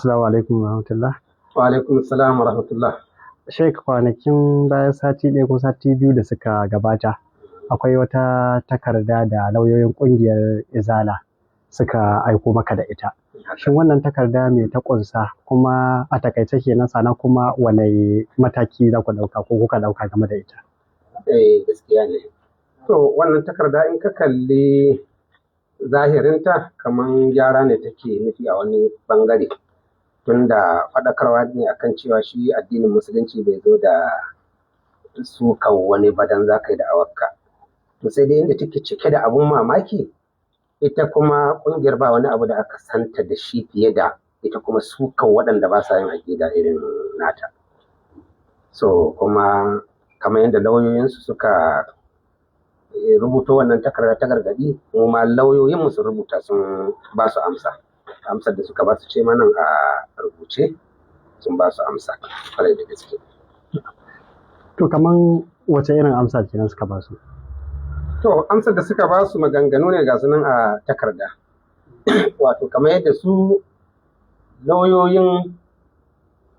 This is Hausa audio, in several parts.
Assalamu alaikum warahmatullah. Wa alaikum salam wa rahmatullah. Sheikh, kwanakin baya, sati ɗaya ko sati 2 da suka gabata, akwai wata takarda da lauyoyin ƙungiyar Izala suka aiko maka da ita. Shin wannan takarda me ta ƙunsa, kuma a takaice kenan, sannan kuma wane mataki za ku ɗauka ko kuka ɗauka game da ita? Eh, gaskiya ne. To, wannan takarda, in ka kalli zahirinta, kaman gyara ne take nufi a wani bangare. Tunda faɗakarwa ne akan cewa shi addinin Musulunci bai zo da sukan wani ba dan za ka yi da'awarka. To, sai dai inda take cike da abun mamaki, ita kuma ƙungiyar ba wani abu da aka santa da shi fiye da ita kuma sukan waɗanda ba sa yin aƙida irin nata. So kuma kamar yadda lauyoyinsu suka rubuto wannan takarda ta gargaɗi, mu ma lauyoyinmu sun rubuta sun ba su amsa. Amsar da suka ba su ce mana a rubuce sun ba su amsa kwarai da gaske. To, kaman wace irin amsa kenan suka ba su? To, amsar da suka ba su maganganu ne ga su nan a takarda. Wato kamar yadda su lauyoyin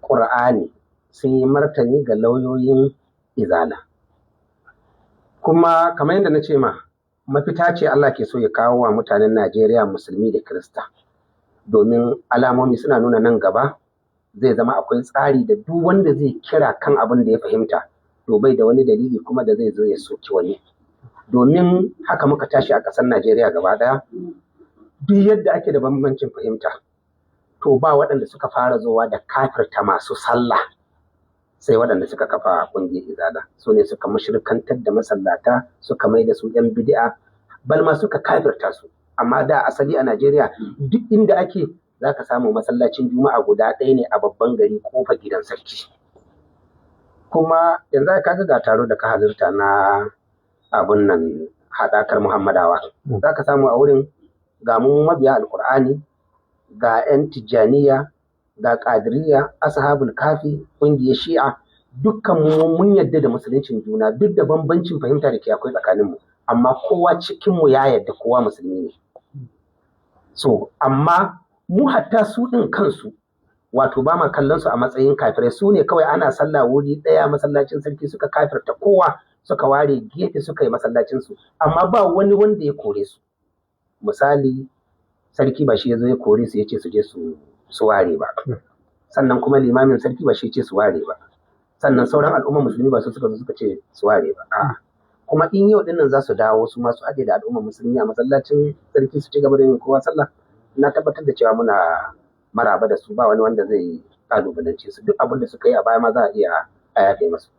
Ƙur'ani sun yi martani ga lauyoyin Izala. Kuma kamar yadda na ce ma, mafita ce Allah ke so ya kawo wa mutanen Najeriya, Musulmi da Kirista. Domin alamomi suna nuna nan gaba zai zama akwai tsari da duk wanda zai kira kan abin da ya fahimta, to bai da wani dalili kuma da zai zo ya soki wani. Domin haka muka tashi a ƙasar Najeriya gaba ɗaya, duk yadda ake da bambancin fahimta, to ba waɗanda suka fara zowa da kafirta masu sallah sai waɗanda suka kafa ƙungiyar Izala. Su ne suka mushrikantar da masallata, suka mai da su ‘yan bid'a, balma suka kafirta su. Amma da asali a Najeriya, duk inda ake, za ka samu masallacin Juma'a guda ɗaya ne a babban gari, ƙofar gidan sarki. Kuma yanzu ka ga taro da ka halarta na abun nan, haɗakar Muhammadawa. Za ka samu a wurin ga mu mabiya Alƙur'ani, ga 'yan Tijjaniya, ga Ƙadiriya, Ashabul Kafi, ƙungiyar Shi'a, dukkan mu mun yadda da musuluncin juna duk da bambancin fahimta da ke akwai tsakaninmu. Amma kowa cikinmu ya yadda kowa Musulmi ne. So, amma mu hatta su ɗin kansu, wato ba ma kallon su a matsayin kafirai. Su ne kawai ana sallah wuri ɗaya, masallacin sarki, suka kafirta kowa, suka ware gefe suka yi masallacin su, amma ba wani wanda ya kore su. Misali, sarki ba shi ya zo ya kore su ya ce su je su ware ba. Sannan kuma limamin sarki ba shi ya ce su ware ba. Sannan sauran al'ummar Musulmi ba su suka zo suka ce su ware ba. A'a. Kuma in yau dinnan za su dawo su ma su haɗe da al'ummar Musulmi a masallacin sarki su ci gaba da yin kowa sallah, na tabbatar da cewa muna maraba da su, ba wani wanda zai kalubalance su. Duk abin da suka yi a baya ma za a iya a yafe masu.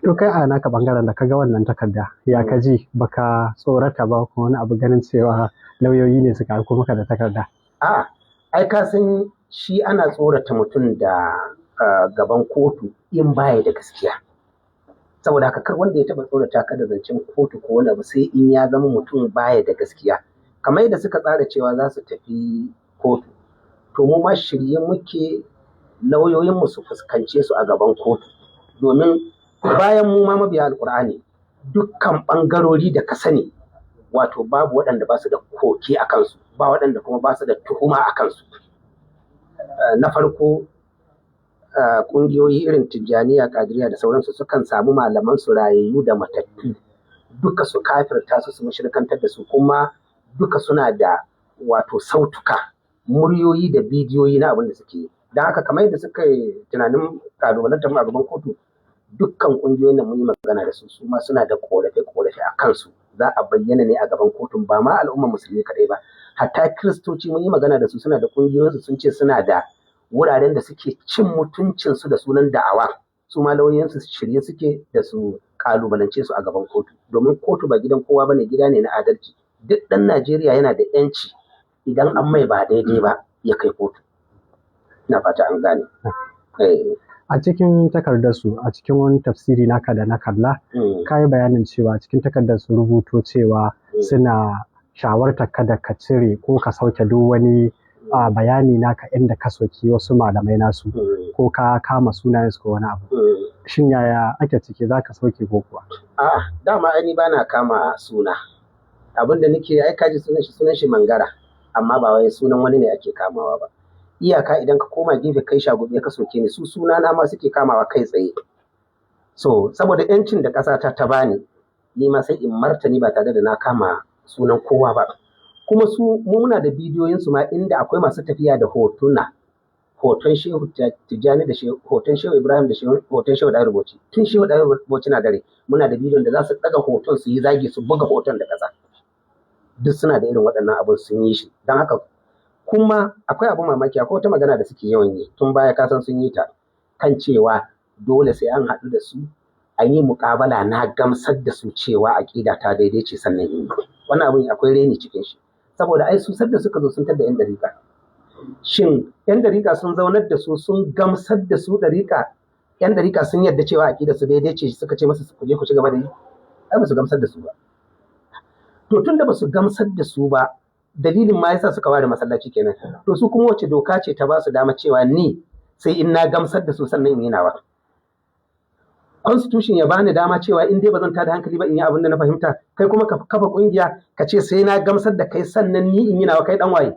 To, kai a naka bangaren, da ka ga wannan takarda, ya ka ji? Baka tsorata ba ko wani abu, ganin cewa lauyoyi ne suka aiko maka da takarda? A'a, ai ka san shi ana tsorata mutum da gaban kotu in baya da gaskiya. Saboda haka kar wanda ya taɓa tsorata ka da zancen kotu ko wani abu, sai in ya zama mutum baya da gaskiya. Kamar yadda suka tsara cewa za su tafi kotu, to mu ma shirye muke lauyoyinmu su fuskance su a gaban kotu. Domin bayan mu ma mabiya Alƙur'ani, dukkan ɓangarori da ka sani, wato babu waɗanda ba su da koke a kansu, ba waɗanda kuma ba su da tuhuma a kansu. Na farko, ƙungiyoyi irin Tijjaniya, Ƙadiriya da sauransu sukan samu malaman su rayayyu da matattu duka su kafirta su, su mushrikantar da su, kuma duka suna da wato sautuka, muryoyi da bidiyoyi na abin da suke yi. Don haka kamar yadda suka yi tunanin kalubalantar mu a gaban kotu, dukkan ƙungiyoyin nan mun yi magana da su, su ma suna da ƙorafe-ƙorafe a kansu. Za a bayyana ne a gaban kotun, ba ma al'ummar Musulmi kaɗai ba. Hatta Kiristoci mun yi magana da su, suna da ƙungiyoyinsu, sun ce suna da wuraren da suke cin mutuncinsu da sunan da'awa. Su ma lauyoyinsu shirye suke da su kalubalance su a gaban kotu. Domin kotu ba gidan kowa bane, gida ne na adalci. Duk ɗan Najeriya yana da ‘yanci idan an mai ba daidai ba ya kai kotu. Ina fata an gane. A cikin takardarsu, a cikin wani tafsiri naka da na kalla, ka yi bayanin cewa cikin takardar su rubuto cewa suna shawartar kada ka cire ko ka sauke duk wani bayani naka inda ka soki wasu malamai nasu ko ka kama sunayensu ko wani abu. Shin yaya ake ciki, za ka sauke ko kuwa? A'a, dama ai ni bana kama suna. Abin da nake ai kaji sunan shi Mangara, amma ba wai sunan wani ne ake kamawa ba. Iyaka idan ka koma gefe kai shagube ka soke ni, su sunana ma suke kamawa kai tsaye. So saboda yancin da ƙasa ta bani, ni ma sai in martani ba tare da na kama sunan kowa ba. Kuma su mu muna da bidiyoyin su ma inda akwai masu tafiya da hotuna, hoton Shehu Tijjani da hoton Shehu Ibrahim da hoton Shehu Ɗahiru Bauchi. Tun Shehu Ɗahiru Bauchi na dare muna da bidiyon da za su ɗaga hoton su yi zagi, su buga hoton da ƙasa. Duk suna da irin waɗannan abun, sun yi shi. Don haka kuma akwai abun mamaki, akwai wata magana da suke yawan yi tun baya, kasan sun yi ta kan cewa dole sai an haɗu da su an yi muƙabala, na gamsar da su cewa aƙida ta daidai ce sannan in yi. Wannan abun akwai reni cikin shi, saboda ai su sadda suka zo sun tadda 'yan dariƙa. Shin 'yan dariƙa sun zaunar da su sun gamsar da su dariƙa? 'Yan dariƙa sun yarda cewa aƙida su daidai ce suka ce masa ku je ku ci gaba da yi? Ai ba su gamsar da su ba. To tunda ba su gamsar da su ba, dalilin ma yasa suka ware masallaci kenan. To su kuma wace doka ce ta ba su dama cewa ni sai in na gamsar da su sannan in yi nawa? Constitution ya bani dama cewa in dai ba zan tada hankali ba in yi abin da na fahimta, kai kuma ka kafa kungiya ka ce sai na gamsar da kai sannan ni in yi nawa, kai dan waye?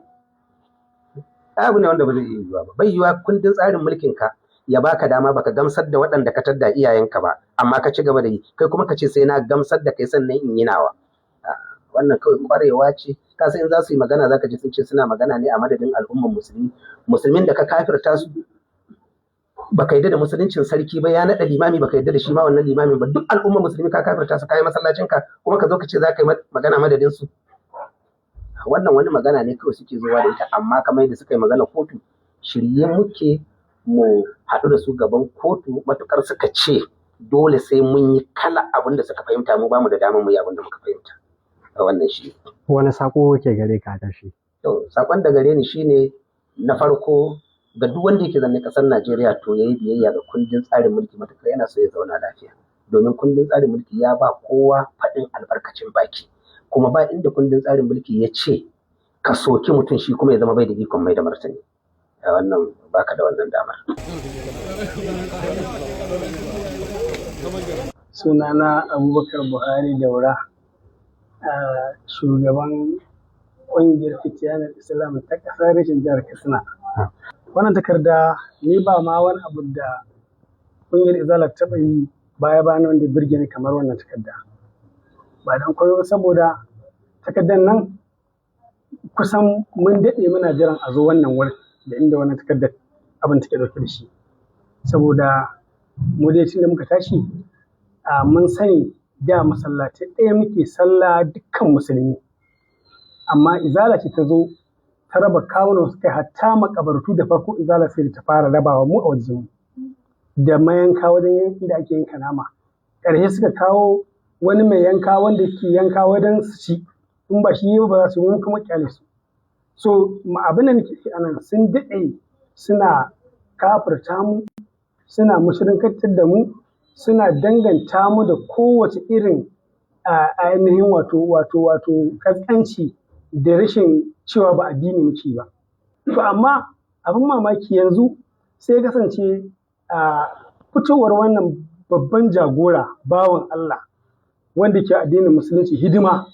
Abu ne wanda ba zai iya yiwuwa ba. Bai yiwuwa kundin tsarin mulkin ka ya baka dama baka gamsar da waɗanda ka tadda iyayenka ba, amma ka ci gaba da yi, kai kuma ka ce sai na gamsar da kai sannan in yi nawa. Wannan kawai kwarewa ce. Ka san in za su yi magana zaka ji sun ce suna magana ne a madadin al'ummar musulmi. Musulmin da ka kafirta su, baka yadda da musuluncin sarki ba, ya naɗa limami baka yadda da shi ma wannan limamin ba, duk al'ummar musulmi ka kafirta su, kayi masallacin ka, kuma ka zo ka ce za ka yi magana madadin su. Wannan wani magana ne kawai suke zuwa da ita. Amma kamar yadda suka yi magana kotu, shirye muke mu haɗu da su gaban kotu matukar suka ce dole sai mun yi kala abin da suka fahimta. Mu bamu da damar mu yi abin da muka fahimta. Wannan shi. Wani sako ke gare ka ƙarshe? To, sakon da gare ni shine, na farko, ga duk wanda yake zanne ƙasar Najeriya, to yayi biyayya ga kundin tsarin mulki matuƙar yana so ya zauna lafiya. Domin kundin tsarin mulki ya ba kowa faɗin albarkacin baki. Kuma ba inda kundin tsarin mulki ya ce ka soki mutum shi kuma ya zama bai da ikon mai da martani. Wannan baka da wannan damar. Sunana Abubakar Buhari Daura, shugaban ƙungiyar Fitiyanar Islam ta ƙasar reshen jihar Katsina. Wannan takarda, ni ba ma wani abu da ƙungiyar Izala taɓa yi baya bayan wanda ya burge ni kamar wannan takarda. Ba don komai ba saboda takardar nan kusan mun daɗe muna jiran a zo wannan wurin da inda wannan takardar abin take ɗauke da shi. Saboda mu dai tun da muka tashi mun sani da masallatai ɗaya muke sallah dukkan musulmi. Amma Izala ce ta zo ta raba kawunan su, kai hatta makabartu da farko Izala sai da ta fara rabawa mu a wajen da mayanka, wajen inda ake yanka nama. Ƙarshe suka kawo wani mai yanka wanda ke yanka wajen su ci, in ba shi ba za su mu kuma kyale su. So abin da nake anan, sun daɗe suna kafirta mu, suna mushrikantar da mu, suna danganta mu da kowace irin ainihin wato kaskanci da rashin cewa ba addini muke ba. To amma abin mamaki yanzu sai ya kasance a fitowar wannan babban jagora, bawan Allah wanda ke addinin musulunci hidima,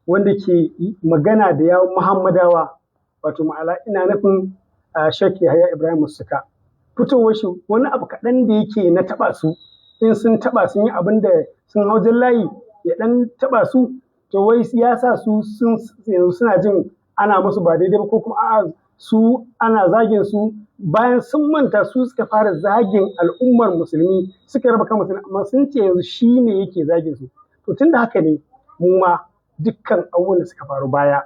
wanda ke magana da yawun Muhammadawa, wato ma'ana ina nufin Sheikh Yahaya Ibrahim Masussuka. Fitowar shi, wani abu kaɗan da yake na taɓa su, in sun taɓa sun yi abin da sun hau layi ya ɗan taɓa su, to wai ya sa su sun yanzu suna jin ana musu ba daidai ba, ko kuma a'a su ana zagin su, bayan sun manta su suka fara zagin al'ummar musulmi, suka raba kan musulmi, amma sun ce yanzu shi ne yake zagin su. To tunda haka ne, mu ma dukkan abubuwan da suka faru baya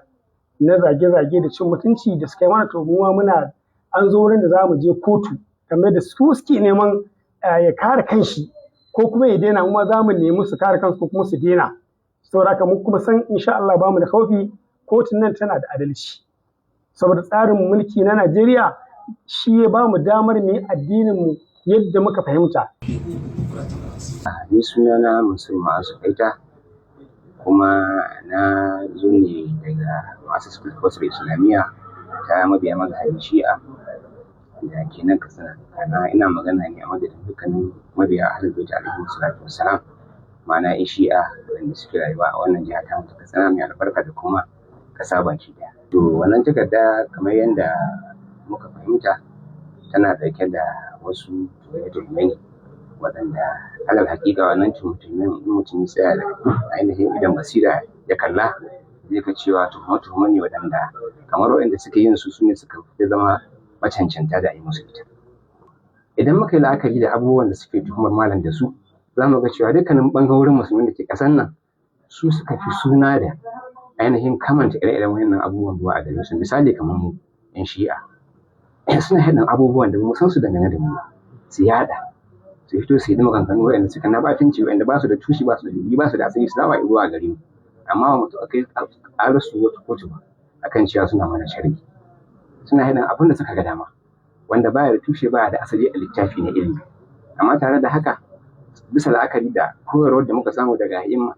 na zage-zage da cin mutunci da suka yi mana, to mu ma muna an zo wurin da za mu je kotu kamar da su suke neman ya kare kanshi ko kuma ya daina. Mu ma za mu nemi su kare kansu ko kuma su daina. Saboda haka mu kuma san insha Allah ba mu da kaufi, kotun nan tana da adalci, saboda tsarin mulki na Najeriya shi ya ba mu damar mu yi addinin mu yadda muka fahimta. Ni sunana Mansur Ma'azu Kaita, kuma na zo ne daga Mu'assasatul Kautsar Islamiyya ta mabiya mazhabin Shi'a da ke nan Katsina. Ana ina magana ne a madadin dukkanin mabiya Ahlul Bait alaihi salatu wassalam, ma'ana 'yan Shi'a waɗanda suke rayuwa a wannan jiha tamu ta Katsina mai albarka da kuma ƙasa baki ɗaya. To wannan takarda, kamar yadda muka fahimta tana ɗauke da wasu tuhume-tuhume ne waɗanda alal haƙiƙa wannan tuhume-tuhumen in mutum ya tsaya da ainihin idon basira ya kalla zai ga cewa tuhume-tuhume ne waɗanda kamar waɗanda suke yin su sune suka fi zama macancanta da a yi musu ita. Idan muka yi la'akari da abubuwan da suke tuhumar malam da su, za mu ga cewa dukkanin ɓangarorin musulmin da ke ƙasar nan su suka fi suna da ainihin kamanta ire-iren waɗannan abubuwan zuwa a gare su. Misali kamar mu 'yan Shi'a, suna haɗin abubuwan da ba mu san su dangane da mu ba, su yaɗa, su fito su yi maganganu waɗanda suka na ɓatanci, waɗanda ba su da tushe, ba su da dalili, ba su da asali, su dawo zuwa gare mu. Amma ba mu taɓa kai ƙarar su wata kotu ba akan cewa suna mana sharri. Suna haɗin abin da suka ga dama, wanda baya da tushe, baya da asali a littafi na ilimi. Amma tare da haka, bisa la'akari da koyarwar da muka samu daga a'imma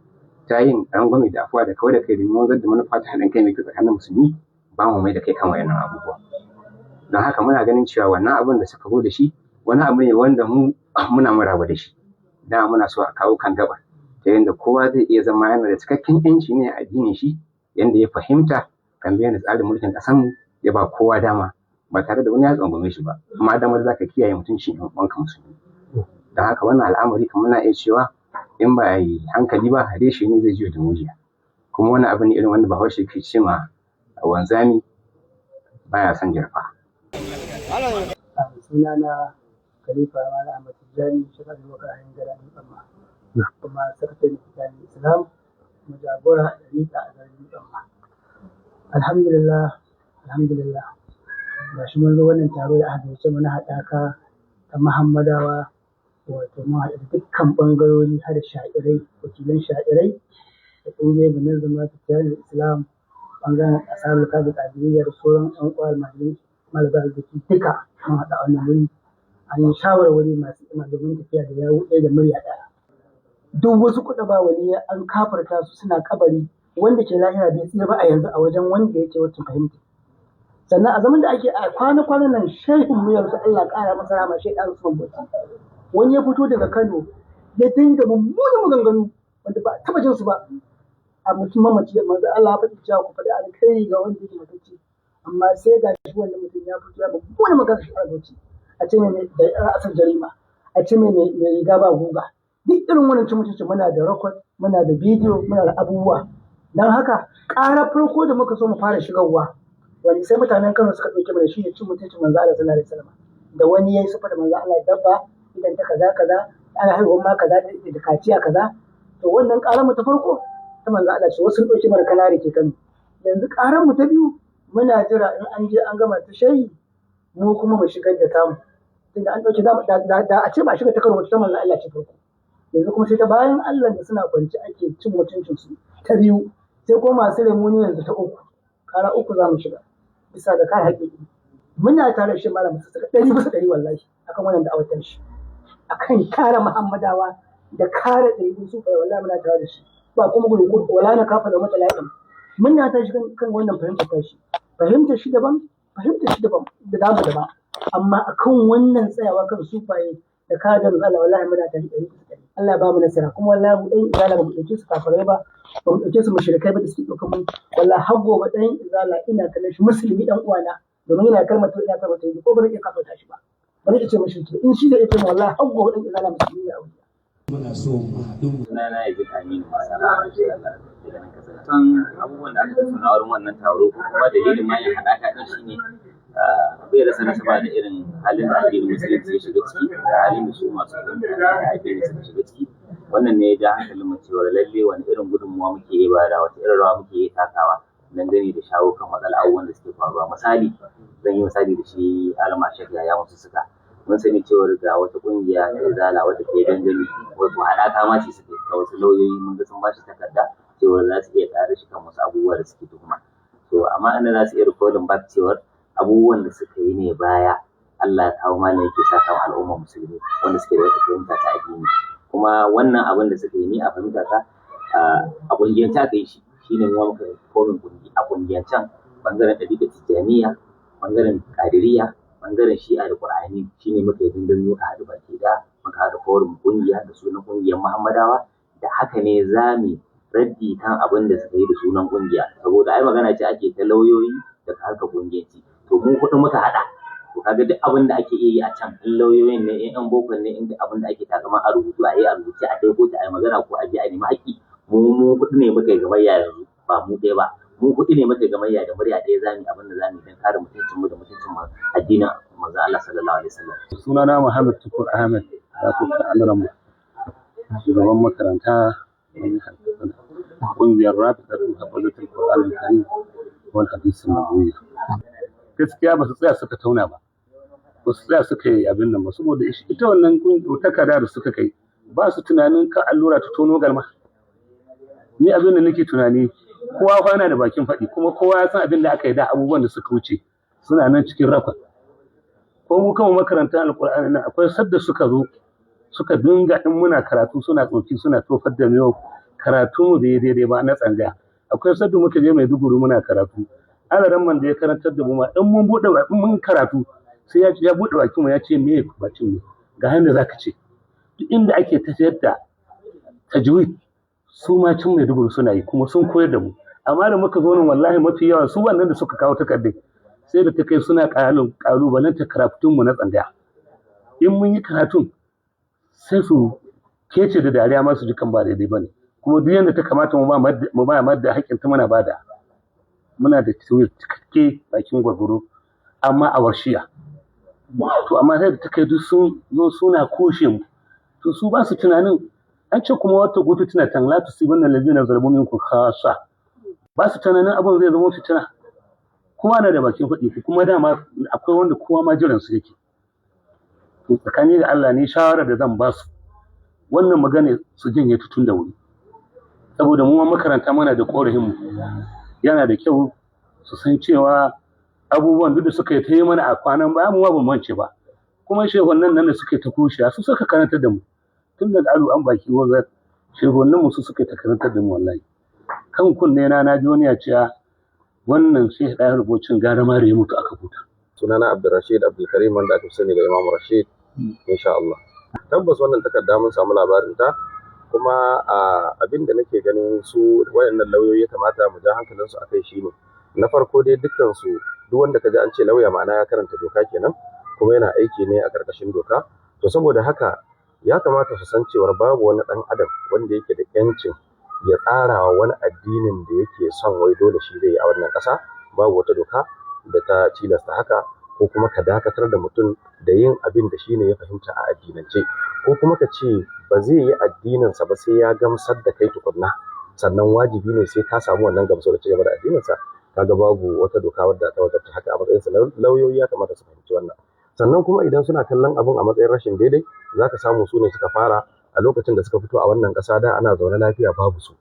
ta yin rangwame da afuwa da kawar da kai domin wanzar da manufa ta haɗin kai mai kyau tsakanin musulmi, ba mu mai da kai kan waɗannan abubuwa. Don haka muna ganin cewa wannan abin da suka zo da shi wani abu ne wanda mu muna maraba da shi. Dama muna so a kawo kan gaɓar ta yadda kowa zai iya zama yana da cikakken ƴanci ne a addinin shi yanda ya fahimta kamar yadda tsarin mulkin ƙasarmu ya ba kowa dama ba tare da wani ya tsangwame shi ba, ma damar za ka kiyaye mutuncin ƴan uwanka musulmi. Don haka wannan al'amari kamar na iya cewa in ba a yi hankali ba, reshe ne zai juya da mujiya. Kuma wani abu ne irin wanda Bahaushe ke ce ma wanzami baya son jarfa. Sunana Khalifa Malam Ahmad Tijjani Sheikh Abubakar Hangara Dutsen Ma, kuma sakataren Tijjani Islam, kuma jagora a ɗariƙa a garin Dutsen Ma. Alhamdulillah, alhamdulillah. Ga shi mun zo wannan taro da aka gayyace mu na haɗaka ta Muhammadawa, wato mun haɗu da dukkan ɓangarori har da sha'irai, wakilan sha'irai da ƙungiyoyin Munazzama Tijjani Islam, ɓangaren Ashabul Kahfi Qadiriyya da sauran ƴan uwa almajirai marasa arziki, duka mun haɗu a wannan wuri. An yi shawarwari masu ƙima domin tafiya da yawu ɗaya da murya ɗaya. Duk wasu kuɗa ba waliyai an kafarta su, suna kabari, wanda ke lahira bai tsira ba a yanzu a wajen wanda yake wacce fahimta. Sannan a zaman da ake a kwana-kwanan nan, shehin mu yanzu, Allah ƙara masa rahama, Sheikh Usman Bauchi, wani ya fito daga Kano ya dinga mummunan maganganu wanda ba a taɓa jin su ba a mutum mamaci. Manzo Allah ya faɗi cewa ku faɗi alkhairi ga wanda yake matacce, amma sai ga shi wannan mutum ya fito ya mummunan magana shi Bauchi, a ce mai da ra'asar jarima, a ce mai mai riga ba guga, duk irin wannan cin mutunci. Muna da record, muna da bidiyo, muna da abubuwa. Don haka ƙara farko da muka so mu fara shigarwa, wani sai mutanen Kano suka ɗauke mana shi ne cin mutuncin manzo Allah sallallahu alaihi wasallam da wani yayi sufa da manzo Allah dabba idan ta kaza kaza, ana haihuwar ma kaza da kaciya kaza. To wannan ƙarar mu ta farko ta manzo Allah ce, wasu sun ɗauke mana kanare ke Kano. Yanzu ƙarar mu ta biyu, muna jira in an je an gama ta shehi, mu kuma mu shigar da tamu, tunda an ɗauke da a ce ba shiga ta Kano ta manzo Allah ce farko. Yanzu kuma sai ta bayan Allah da suna kwance ake cin mutuncin su ta biyu, sai kuma masu lemoni yanzu ta uku. Kara uku za mu shiga bisa ga kare haƙƙi. Muna tare da shi malam Musa 100% wallahi akan wannan da'awar shi, akan kare Muhammadawa da kare ɗariƙun sufaye. Wallahi muna tare da shi, ba kuma gudu wala na kafa da mata laƙin. Muna tare shi kan wannan fahimtar tashi, fahimtar shi daban, fahimtar shi daban da damu daban, amma akan wannan tsayawa kan sufaye da kare da Allah, wallahi muna tare 100%. Allah ya ba mu nasara. Kuma wallahi mu ɗan izala ba mu ɗauke su kafirai ba, ba mu ɗauke su mushrikai ba da suke ɗaukar mu. Wallahi har gobe ɗan izala ina kallon shi musulmi ɗan uwana, domin yana kalmar to ina kalmar tauhidi, ko ba zan iya kafarta shi ba, ba zan iya ce mushriki in shi zai iya ce, wallahi har gobe ɗan izala musulmi ne a wurina. Muna so mu haɗu mu Sunana Yazid Aminu Masana daga nan Katsina. San abubuwan da aka tattauna wurin wannan taro, ko kuma dalilin ma yin haɗaka ɗin, shine bai rasa nasaba da irin halin da addinin musulunci ya shiga ciki da halin da su masu fahimta da addini suka shiga ciki. Wannan ne ya ja hankalin mu cewa lalle wani irin gudunmuwa muke yi bada, wata irin rawa muke yi takawa dangane da shawo kan matsalar abubuwan da suke faruwa. Misali, zan yi misali da shi Alama Shek Yaya Musu suka mun sani cewar ga wata kungiya ta izala wadda ke gangami, wato haɗaka ma ce suka ta wasu lauyoyi, mun ga sun ba shi takarda cewar za su iya ƙara shi kan wasu abubuwa da suke tuhuma. To amma inda za su iya recalling back cewar abubuwan da suka yi ne baya, Allah ya kawo malam yake saka wa al'ummar musulmi wanda suke da wata fahimta ta addini. Kuma wannan abin da suka yi, ni a fahimta ta, a ƙungiyance aka yi shi, shine mu muka forming a ƙungiyancen bangaren ɗariƙar Tijjaniya, bangaren Ƙadiriya, bangaren Shi'a da Ƙur'ani, shine muka yi gangami, muka haɗu baki ɗaya, muka haɗa forum ƙungiya da sunan ƙungiyar Muhammadawa. Da haka ne za mu raddi kan abin da suka yi da sunan ƙungiya, saboda ai magana ce ake ta lauyoyi da harkar ƙungiyanci. To mu huɗu muka haɗa. To kaga duk abin da ake iya yi a can, in lauyoyin ne, in 'yan bokon ne, in duk abin da ake takama a rubutu a yi a rubuce, a kai kotu a yi magana ko a je a nemi haƙƙi. Mu huɗu ne muka yi gamayya yanzu, ba mu ɗaya ba, mu huɗu ne muka yi gamayya da murya ɗaya zamu yi abin da zamu yi don kare mutuncin mu da mutuncin addinin manzon Allah sallallahu alaihi wasallam. Sunana Muhammad Tukur Ahmed Yakubu Alramu, shugaban makaranta na jihar Katsina, ƙungiyar Rabi'atul Hafazatul Qur'an Karim wal Hadith Nabawi. Gaskiya ba su tsaya suka tauna ba, ba su tsaya suka yi abin nan ba, saboda ita wannan takarda da suka kai ba su tunanin ka allura ta tono galma. Ni abin da nake tunani, kowa fa yana da bakin faɗi, kuma kowa ya san abin da aka yi da abubuwan da suka wuce suna nan cikin rafa. Ko mu kama makarantar Alƙur'ani nan, akwai sadda suka zo suka dinga, in muna karatu suna tsoki, suna tofar da miyau, karatu mu bai daidai ba na tsangaya. Akwai sadda muka je Maiduguri muna karatu, alaran man da ya karantar da mu ma, in mun bude in mun karatu sai ya bude bakin mu ya ce me bakin mu ga yanda zaka ce. Duk inda ake tafiyar da tajwid, su ma cin Maiduguri suna yi kuma sun koyar da mu. Amma da muka zo nan, wallahi mafi yawan su wannan da suka kawo takardun, sai da ta kai suna kalubalanta karatun mu na tsangaya. In mun yi karatun sai su kece da dariya ma, su ji kan ba daidai bane. Kuma duk yanda ta kamata mu ba madda haƙƙin ta, muna bada, muna da cikakke bakin gwargwaro, amma a warshiya. To amma sai da ta kai duk sun zo suna koshe mu. To su ba su tunanin an ce kuma wata gobe tana tan la tusibanna allazina zalamu minkum khassa. Ba su tunanin abin zai zama fitina. Kowa na da bakin faɗi, kuma dama akwai wanda kowa ma jiran su yake. To tsakani da Allah ne, shawara da zan ba su, wannan magana su janye ta tun da wuri, saboda mu ma makaranta muna da korafin mu. Yana da kyau su san cewa abubuwan duk da suka yi ta yi mana a kwanan baya, mu ma ban mance ba. Kuma shehunan nan da suka yi ta kushiya, su suka karantar da mu tun daga alu an baki wazar. Shehunan mu su suka yi ta karantar da mu. Wallahi kan kunne na na ji wani ya ce wannan sai ɗaya rubutun gara ma da ya mutu aka huta. Sunana Abdulrashid Abdulkarim, wanda aka fi sani da Imam Rashid, insha Allah. Tabbas wannan takarda mun samu labarin ta, kuma abin da nake ganin su wayannan lauyoyi ya kamata mu ja hankalinsu akai shine, na farko dai, dukkan su, duk wanda ka ji an ce lauya, ma'ana ya karanta doka kenan, kuma yana aiki ne a ƙarƙashin doka. To saboda haka ya kamata su san cewar babu wani ɗan adam wanda yake da ƴancin ya tsara wa wani addinin da yake son wai dole shi zai yi a wannan ƙasa. Babu wata doka da ta tilasta haka, ko kuma ka dakatar da mutum da yin abin da shi ne ya fahimta a addinance, ko kuma ka ce ba zai yi addininsa ba sai ya gamsar da kai tukunna, sannan wajibi ne sai ka samu wannan gamsuwar ci gaba da addininsa. Kaga babu wata doka wadda ta wajabta haka. A matsayinsa na lauyoyi ya kamata su fahimci wannan. Sannan kuma idan suna kallon abun a matsayin rashin daidai, za ka samu su ne suka fara a lokacin da suka fito a wannan ƙasa. Da ana zaune lafiya, babu su.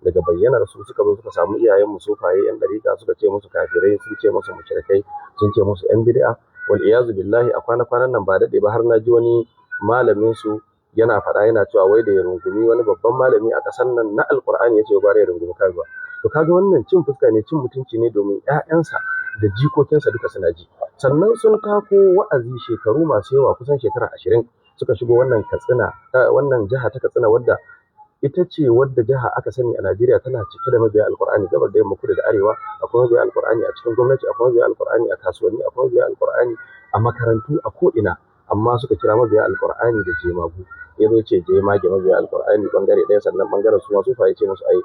Daga bayyanar su, suka zo suka samu iyayen mu sufaye, yan dariƙa, suka ce musu kafirai, sun ce musu mushrikai, sun ce musu yan bid'a, wal iyazu billahi. A kwana kwanan nan, ba daɗe ba, har na ji wani malamin su yana faɗa, yana cewa wai da ya rungumi wani babban malami a ƙasar nan na Alƙur'ani, ya ce gwara ya rungumi karuwa. To kaga wannan cin fuska ne, cin mutunci ne, domin ƴaƴansa da jikokinsa duka suna ji. Sannan sun tako wa'azi shekaru masu yawa, kusan shekara 20, suka shigo wannan Katsina, wannan jiha ta Katsina, wadda ita ce wadda jiha aka sani a Najeriya tana cike da mabiya Alƙur'ani, gabar da yamma, kudu da arewa. Akwai mabiya Alƙur'ani a cikin gwamnati, akwai mabiya Alƙur'ani a kasuwanni, akwai mabiya Alƙur'ani a makarantu, a ko'ina. Amma suka kira mabiya Alƙur'ani da jemagu. Ya zo ce jemage mabiya Alƙur'ani bangare ɗaya, sannan bangaren su ma sufaye ce musu ai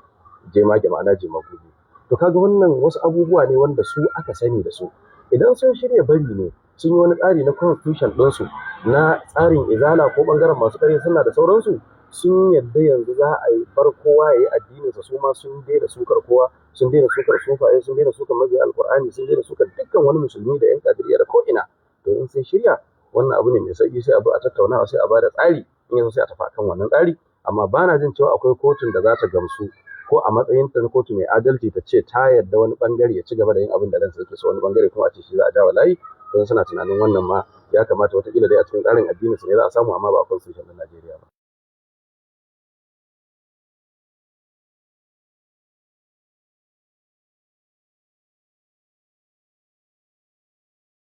jemage, ma'ana jemagu biyu. To kaga wannan wasu abubuwa ne wanda su aka sani da su. Idan sun shirya bari ne, sun yi wani tsari na constitution ɗinsu na tsarin Izala ko bangaren masu ƙarfi suna da sauransu, sun yadda yanzu za a yi bar kowa ya yi addininsa, su ma sun daina sukar kowa, sun daina sukar sufaye, sun daina sukar mabiya Alƙur'ani, sun daina sukar dukkan wani musulmi da yan Kadiriya da ko'ina, to in sun shirya, wannan abu ne mai sauƙi. Sai a bi a tattaunawa, sai a bada tsari, in yanzu sai a tafi akan wannan tsari. Amma ba na jin cewa akwai kotun da za ta gamsu, ko a matsayin ta na kotu mai adalci, ta ce ta yarda wani bangare ya ci gaba da yin abin da ransa yake so, wani bangare kuma a ce shi za a jawa layi. Don suna tunanin wannan ma ya kamata watakila dai a cikin tsarin addinin su ne za a samu, amma ba a constitution na Najeriya ba.